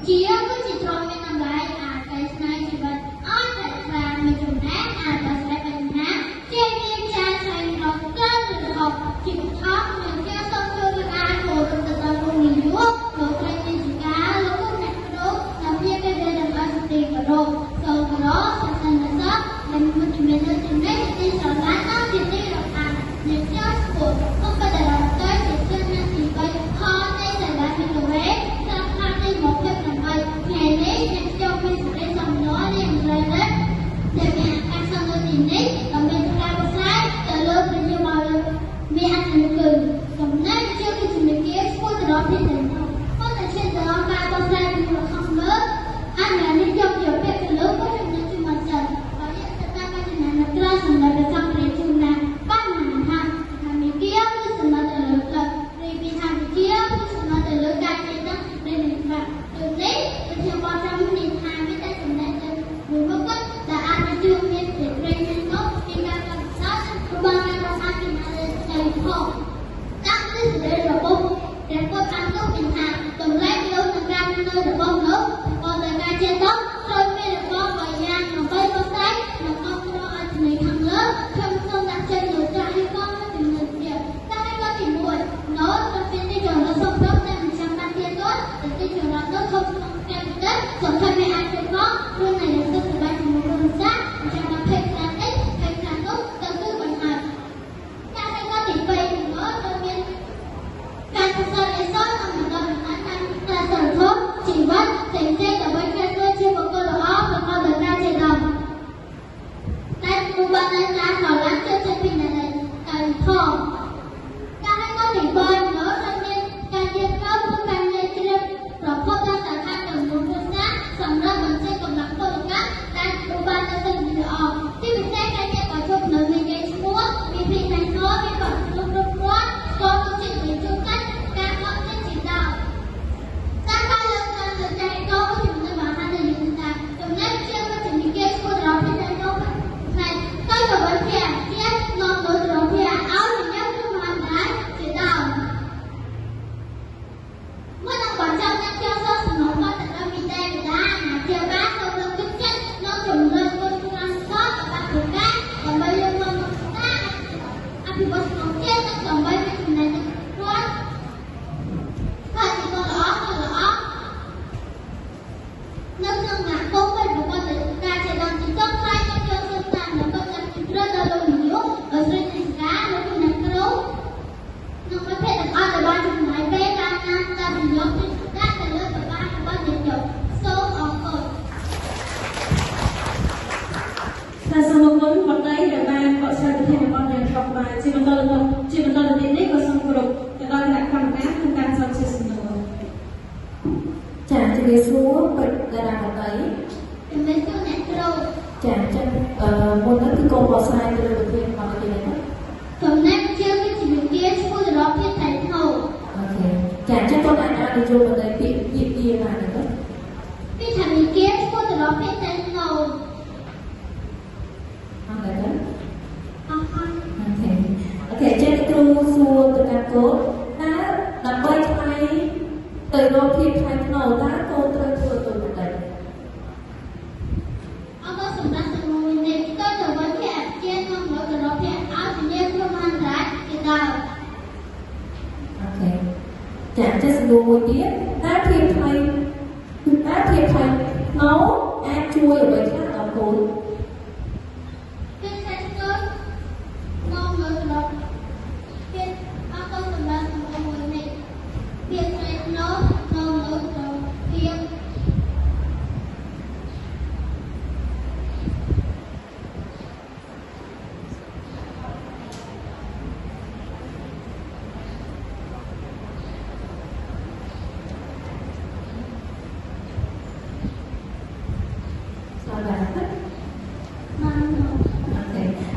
ជាគឺជាទ្រព្យមានតម្លៃអាចកែច្នៃជីវិតឲ្យតែខ្លាំងមានចំណេះអាចដោះស្រាយបញ្ហាជាមានចាស្វែងរកត្រូវឬខុសជាបឋមនឹងជាសូមជួយការគោរពទៅដល់លោកនាយកលោកស្រីនាយិកាលោកគ្រូអ្នកគ្រូនិងជាកិច្ចការរបស់ស្ត្រីគោរពសូមគោរពសាសនាសិស្សនិងមុខជំនាញចំណេះទីស្រឡាញ់និងជាទីរាប់អានអ្នកខ្ញុំស្គាល់ពុកតរតៃជាឆ្នាំទី3ខនៃសាលាមីក្រូវេសាខាទី28ថ្ងៃនេះអ្នកខ្ញុំមានសេចក្តីសំណររៀងរ៉េដែលមានឱកាសនៅទីនេះដើម្បីធ្វើការបកស្រាយទៅលើប្រជាពលរដ្ឋមានអត្ថន័យគឺចំណេះជាគឺជាជំនាញឆ្ពោះទៅរកភាពទៅប៉ុន្តែជាទៅរកការបកស្រាយពីខុសមើលអនុនិយមជាពាក្យទៅលើក៏ចំណេះជាមកសិនហើយទៅតាមការចំណានក្រៅសម្រាប់ប្រចាំព្រះជូនណាបញ្ហាថាមីគាគឺសម្រាប់ទៅលើផ្លូវរីពីថាវិជាគឺសម្រាប់ទៅលើការចេះដឹងនៃនិស្បាទៅនេះប្រជាពលរដ្ឋមានថាមានតែចំណេះទៅមួយមុខគត់ដែលអាចជួយមានជាប្រេងនោះពីការកសិកម្មរបស់ការរក្សាពីអរិយធម៌តាំងពីសេរីរបស់ព្រះពុទ្ធបានទូមានថាតម្លៃមនុស្សនិងការនៅរបស់មនុស្សក៏ដោយការចេះដឹងត្រូវមានរបស់បីយ៉ាងដើម្បីបកស្រាយនិងអប់រំអត្ថន័យខាងលើខ្ញុំសូមដាក់ចេញនូវចាស់ឲ្យបងនិងជំនឿទៀតតែក៏ទី1ណូតទៅពីទីចរសុខរតែមិនចាំបានទៀតទៅទីចរនោះធំក្នុងផ្ទះទៅសំខាន់មិនអាចទៅមកព្រោះនៅលើសុខសប្បាយជាមួយគ្រួសារចាំបានភេទខ្លះនេះភេទខ្លះនោះទៅគឺបញ្ហាតែក៏ទី2ណូតទៅមានការផ្សព្វផ្សាយអសនិងបណ្ដុះបណ្ដាលតាមការសន្ទជីវិតផ្សេងៗដើម្បីក្លាយទៅជាបុគ្គលល្អប្រកបដោយការចេះដឹងតែគ្រូបានការស្រឡាញ់ជឿជាក់ពីអ្នកតែផងការឲ្យក៏ទី3ណូតទៅមានការរៀបចំធ្វើការងារជ្រាបប្រភពដល់ស្ថានភាពគ្រួសារសម្រាប់បញ្ចេញកម្លាំងពលកម្មដែលគ្រូបាននៅទីល្អទីពិសេសការងារក៏ជួបនៅមានគេឈ្មោះមានពីណៃណមានបទគ្រប់គ្រប់គ្រាន់ស្គាល់ទុកចិត្តនៃជួបកាត់ការបកចេញជាដើមតាមការលើកឡើងលើចែកកោជំនឿមហានយុទ្ធសាស្ត្រចំណេះជាវិជ្ជានិគេឈ្មោះដល់ពីណៃណផ្នែកទៅទៅវិញជាជានាំទៅរកជាឲ្យញ៉ាំគឺមហានជាដើមមុននឹងបញ្ចប់អ្នកចូលសសំណុំទៅដល់មីតែកដាអាជាបានសូមលើកទឹកចិត្តនិងជំរុញគុណក្នុងសតបានឱកាសដើម្បីយកមកតាអភិវឌ្ឍក្នុងជាតិនិងដើម្បីមានចំណេះដឹងគ្រាន់ហើយទីកល្អល្អនៅក្នុងសហគមន៍ពិតប្រកបដោយការចេះដឹងទីចុងក្រោយក៏ចូលសិក្សានិងក៏ចាប់ជំរឿនដល់លោកនាយកលោកស្រីនិស្កាលោកអ្នកគ្រូនិងមិត្តភក្តិទាំងអស់ដែលបានចំណាយពេលតាមដានតាមប្រយោគពីដាក់ទៅលើប្របានរបស់នាយកសូមអរគុណតែសូមអរគុណមន្ត្រីដែលបានបកស្រាយប្រធានបទយ៉ាងក្បោះក្បាយជាបន្តជាបន្តទៅទៀតនេះក៏សូមគោរពទៅដល់គណៈកម្មការក្នុងការឆ្លើយជាសំណួរចាជំរាបសួរពេជ្រតារាមន្ត្រីជំរាបសួរអ្នកគ្រូចាចឹងមុននោះគឺកូនបកស្រាយទៅលើប្រធានបទនេះណាចំណេះជាវិជ្ជាវិទ្យាឈ្មោះទៅរកភាពថៃថោអូខេចាចឹងកូនអាចអានយល់បណ្ដៃពាក្យពាក្យទាបានទេពាក្យថាវិទ្យាឈ្មោះទៅរកភាពថៃថោអរគុណអរគុណអូខេចឹងគ្រូសួរទៅកាន់កូនតើដើម្បីថ្លៃទៅរកភាពថ្លៃថ្នូរតើកូនត្រូវធ្វើដូចម្តេចអរគុណសម្រាប់សំណួរនេះទៅទៅវិញជាអព្យាក្នុងលោកទៅរកភាពឲ្យជំនាញគ្រោះមហន្តរាយជាដើមអូខេចាចេះសំណួរមួយទៀតតើភាពថ្លៃតើភាពថ្លៃថ្នូរអាចជួយអ្វីខ្លះដល់កូនគឺថាចូលមកនៅទៅរកភាពអរគុណសម្រាប់សំណួរមួយនេះភាពថ្លៃថ្នូរនៅនៅទៅភាព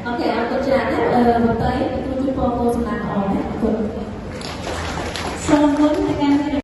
អូខេអរគុណច្រើនណាស់មន្ត្រីគ្រូជួយពរកូនសម្រាប់